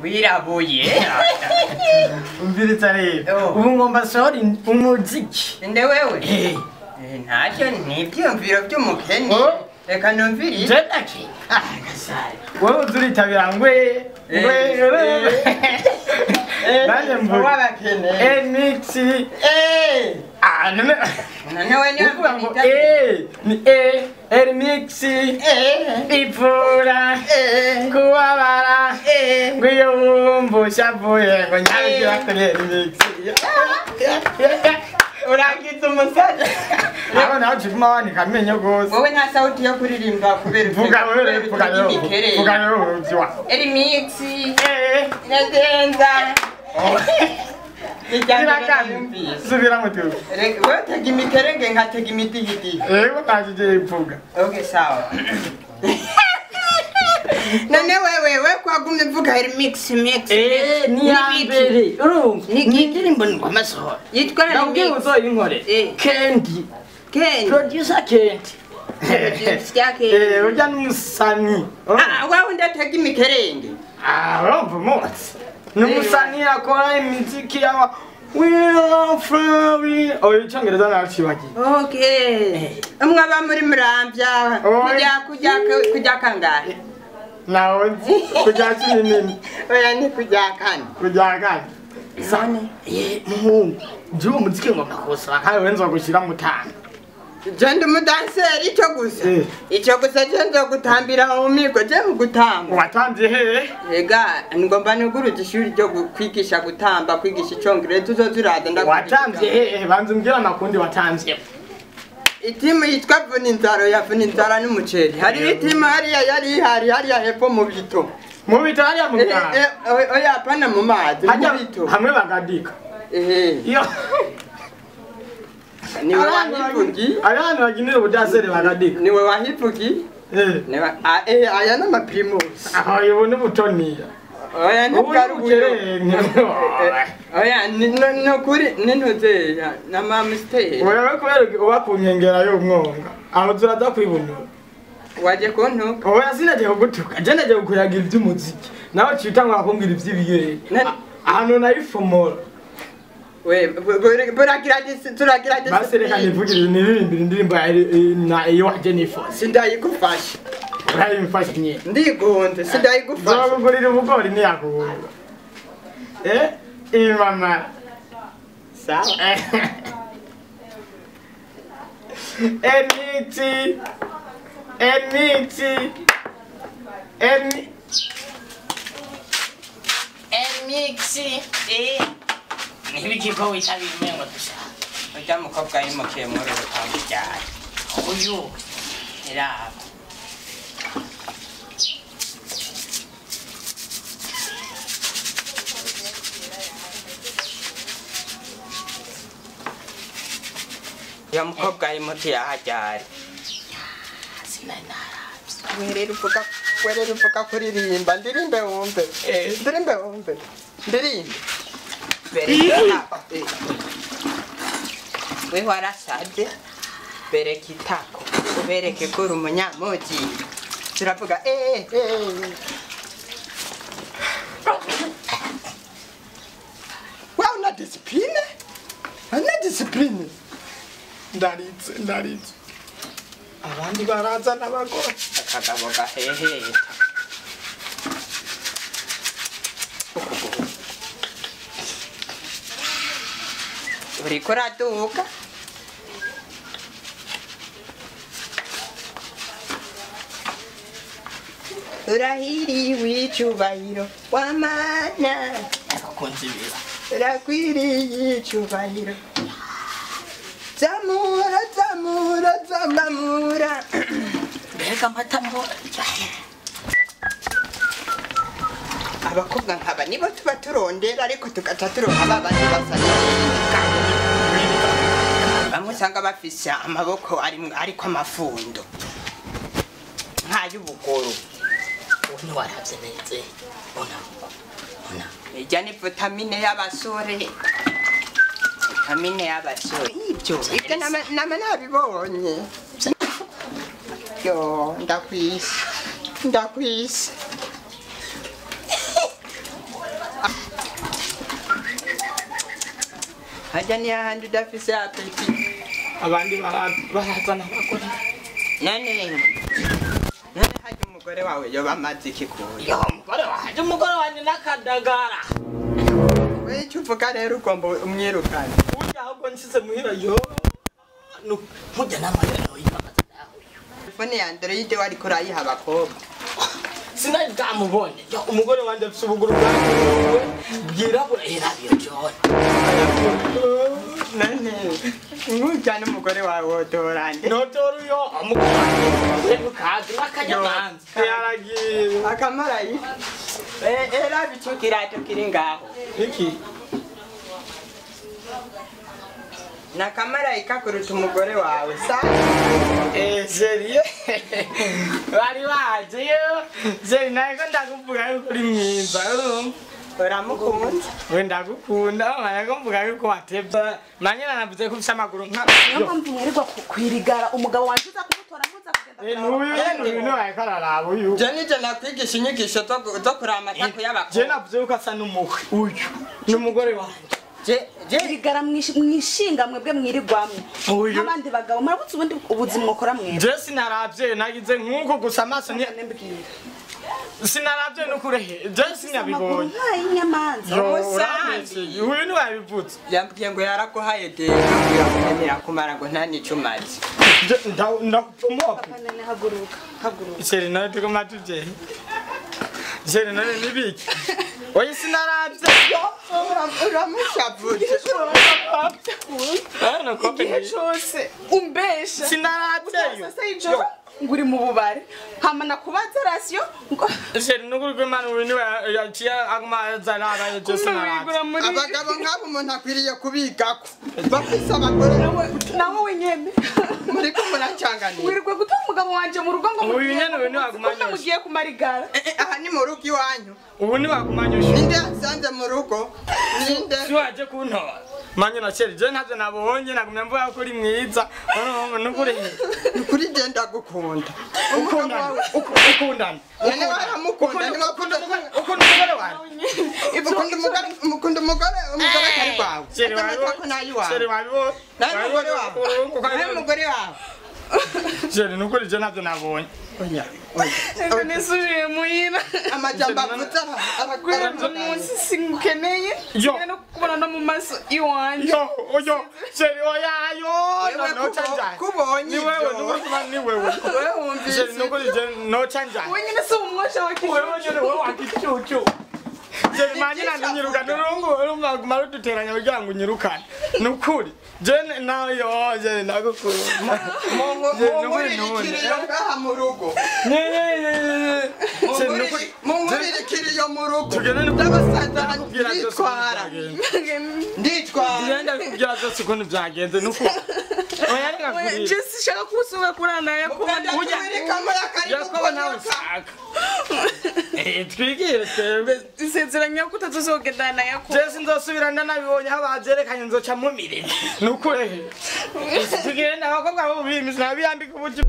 Wirabuye. Umviriza rero. Ubu ngomba sohora umuziki. Nde wewe? Ntacyo n'ibyumviro by'umukene. Reka numvirize. Je ndake. Ah, gasare. Wewe uzuritabira ngwe. Ngwe. Nanje mvuga. Wabakene. Mix. Ah, none. None we ni uvuga ngo ni remix. Ivura. Kubabara. Ngwiyo wumva ushavuye ngo nyabigira kuri remix. Uragize umusazi. Abo nawe chikuma wanika amenyo gose. Wowe nta sauti yo kuririmba kubera vuga wewe vuga rero. Vuga rero uziwa. Remix. Inadenza. Subira mutu. Wewe tega imikerenge nkatega imidigidi. Yego ntaje mvuga. Okay sawa. None wewe we kwagumye mvuga remix mix. Ni yambere. Urumva? Ni indirimbo ngwamasohora. Yitwa remix. Ndabwiye uzoyinkore. Kendi. Kendi. Producer Kendi. Producer Kendi. Urya n'umusani. Ah, wewe ndatega imikerenge. Ah, urumva umotsi. N'umusani akora imiziki yawa. We are free. Oh, icyongereza nacibagiye. Okay. Umwaba muri Muramvya. Kujya kangahe? Nawe kujya kinini. Oya ni kujya kane. Kujya kane. Sane. Muhungu. Nje umuziki ngomba kuwusaba kandi wenza gushyira mutanu. Je ndi umudanseri icyo gusa. Icyo gusa je nzogutambira mu migo je mu gutamba. Watanze he? Ega ngomba nuguruje ishuri ryo kwigisha gutamba, kwigisha icongereza uzozuraza ndakwigisha. Watanze he? Banze umbwira nakundi watanze. Itimu yitwa Vuninzaro ya Vuninzara n'umuceri. Hari itimu hariya yari ihari hariya hepfo mu bito. Mu bito hariya mu bito. Oya apana mu mazi, mu bito. Hamwe bagadika. Iyo niwe wahivugi. Abantu baginira ubudasere bagadika. Niwe wahivugi. Aya ni amaprimus. Aho ubu ni butoniya. Oya ni bwarubuye. Oya ni kuri nintuzeya na mamusteri. Oya kubera uba ku nkengera y'umwonga. Aho turaza kwibunura. Waje kuntuka. Oya sinaje kugutuka. Je naje kukuyagira iby'umuziki. Nawe citangwa kumbwira iby'ibiyeri. Ahantu nayifomora. We buragira turagira basi reka nivugire niririmbire indirimbo na iyo waje nifuza. Sindayigufasha. Urayimfasha nyine. Ndigunze sindayigufasha. Nzogugurira ubugori ntiyakugurira. Imama. Sawa. Emiti. Emiti. Emi. Emixi. Nibiki ko witabira umengo dushaka. Urya mukobwa yimukiye muri urupangu ryari. Uyu iraba. Uyu mukobwa yimukiye aha ryari. Sinari naravye. Werera uvuga kuririmba ndirimbe wumve. Ndirimbe wumve. Ndirimbe. We warasaze bereka itako ubereke ko uri umunyamugi turavuga Wewe una discipline? Una discipline? Ndaritse. Abandi baraza n'abagore. Akagabo gaheheta. Uriko uraduka. Urahiriwe icubahiro wamana. Abakunzi beza. Urakwiriye icubahiro. Zamura zamura zamura. Mbega amata mbora. Abakobwa nkaba nibo tuba turondera ariko tugaca turonka babandi basa neza. Bamwe usanga bafise amaboko ariko amafundo nk'ay'ubugoro. Ubu waravye neza. Ona. Ona. Ijya ni vitamine y'abasore. Vitamine y'abasore. Ibyo ibyo nama nabibonye. Yo ndakwise. Ndakwise. Hajya ni hahandi udafise apeti. Abandi barazana abagore. None hajya umugore wawe yoba amaze iki kuya? Yo umugore wanje, umugore wanje nakadagara. We icyo uvuga rero ugomba umwirukane. Burya ahubwo nshyize muhira yo. Burya n'amarira yoyibagaza nawe. Telefone ya Android wariko urayiha abakobwa. Sinari bwamubone. Yo umugore wanje afise ubuguru bwawe bwirabura irabyo John. None nkujya n'umugore wawe wotorande. Notora uyo umugore wanje. Kazi n'akanyamanza. Yaragiye. Akamarayi. Era bico kirato kiri ngaho. Iki? Nakamarayika kuruta umugore wawe sa? Serie. Bari baje yo. Seri nako ndakuvuga yuko uri mwiza. Uramukunda? We ndagukunda, nako mvuga yuko watevye. Nanye nanavuze ko ufise amaguru nka. Niyo mpamvu mwirirwa kwirigara umugabo wanje uza kumutora muza kugenda. N'uyu niwe ariko araraba uyu. Je nije nakwigisha inyigisho zo kuraba amatako y'abakobwa. Je navuze yuko asa n'umuhwe uyu. N'umugore wanje. Irigara mwishinga mwebwe mwirirwamwe nk'abandi bagabo murabutse ubundi ubuzima mukora mwebwe. Je sinaravye nagize nk'uko gusa amaso ni sinaravye n'ukurehe. Je sinabibonye. Nk'ay'inyamanza. Umusanzi uyu ni wabivutse. Yambwiye ngo yaraguhaye dede kumara ngo nta nico umaze. Ndakupomoka. Papa nene haguruka haguruka. Seri nawe tuguma tuvye. Seri nawe nibiki. Oya sinaravye. Uramushavuje. Igihe cose umbesha. Sinaravyeyo. Sasa ijoro nguri mu bubare. Hama nakubaza rasiyo ngo Seri nukuri kw'Imana uyu niwe yaciye aguma azana abaye sinaravye. Abagabo nk'abo umuntu akwiriye kubigako. Bafise abagore nawe wenyene. Muriko muracanganira. Wirirwa guta umugabo wanje mu rugo ngo uyu nyene uyu niwe agumanyosha. Mugiye kumarigara. Aha ni mu rugo iwanyu. Ubu ni wagumanyosha. Ninde yasanze mu rugo? Ninde? Si waje kuntora. Manye na Seri je ntavyo nabonye nagumye mvuga ko uri mwiza. Nukuri. Nukuri je ndagukunda. Ukundana. Ukundana. Nene waramukunda ni wakunda ukunda umugore wawe. Ukunda umugore ukunda umugore umugore atari wawe. Seri wawe. Seri wawe. Nawe umugore wawe. Nawe umugore wawe. Seri nukuri je ntavyo nabonye. Oya. Reka nisubiye muhira. Amajambo avuze Guhera umunsi singukeneye. Yo. No kukubona no mu maso iwanje. Yo, oyo, Seri oya yo, no chanjani. Kubonye Ni wewe, ni wewe. Wewe wumvise. Seri nukuri je no chanjani. Wewe nyine si umwosha wa kicucu. Wewe nyine wewe wa kicucu. Seri manye nanyirukana nurungu urumva guma ruduteranya kugira ngo unyirukane. Nukuri. Je nayo je ndagukunda. Munkurikiriyo ngaha mu rugo. Munkurikiriyo mu rugo. Ndabasanze nditwara. Nditwara. Ngenda kubwira byose ukuntu byagenze nukuri. Oya reka kurira. Je sishaka kusubira kurana Yakobo. Yakobo nawe shaka. Twigire twebwe. Isezeranya ko utazozogenda na Yakobo. Je sinzosubira ndanabibonye aho bajerekanye nzoca mumirire. Nukuri. Tugende abakobwa bo bimisi nabiyambika ubuji.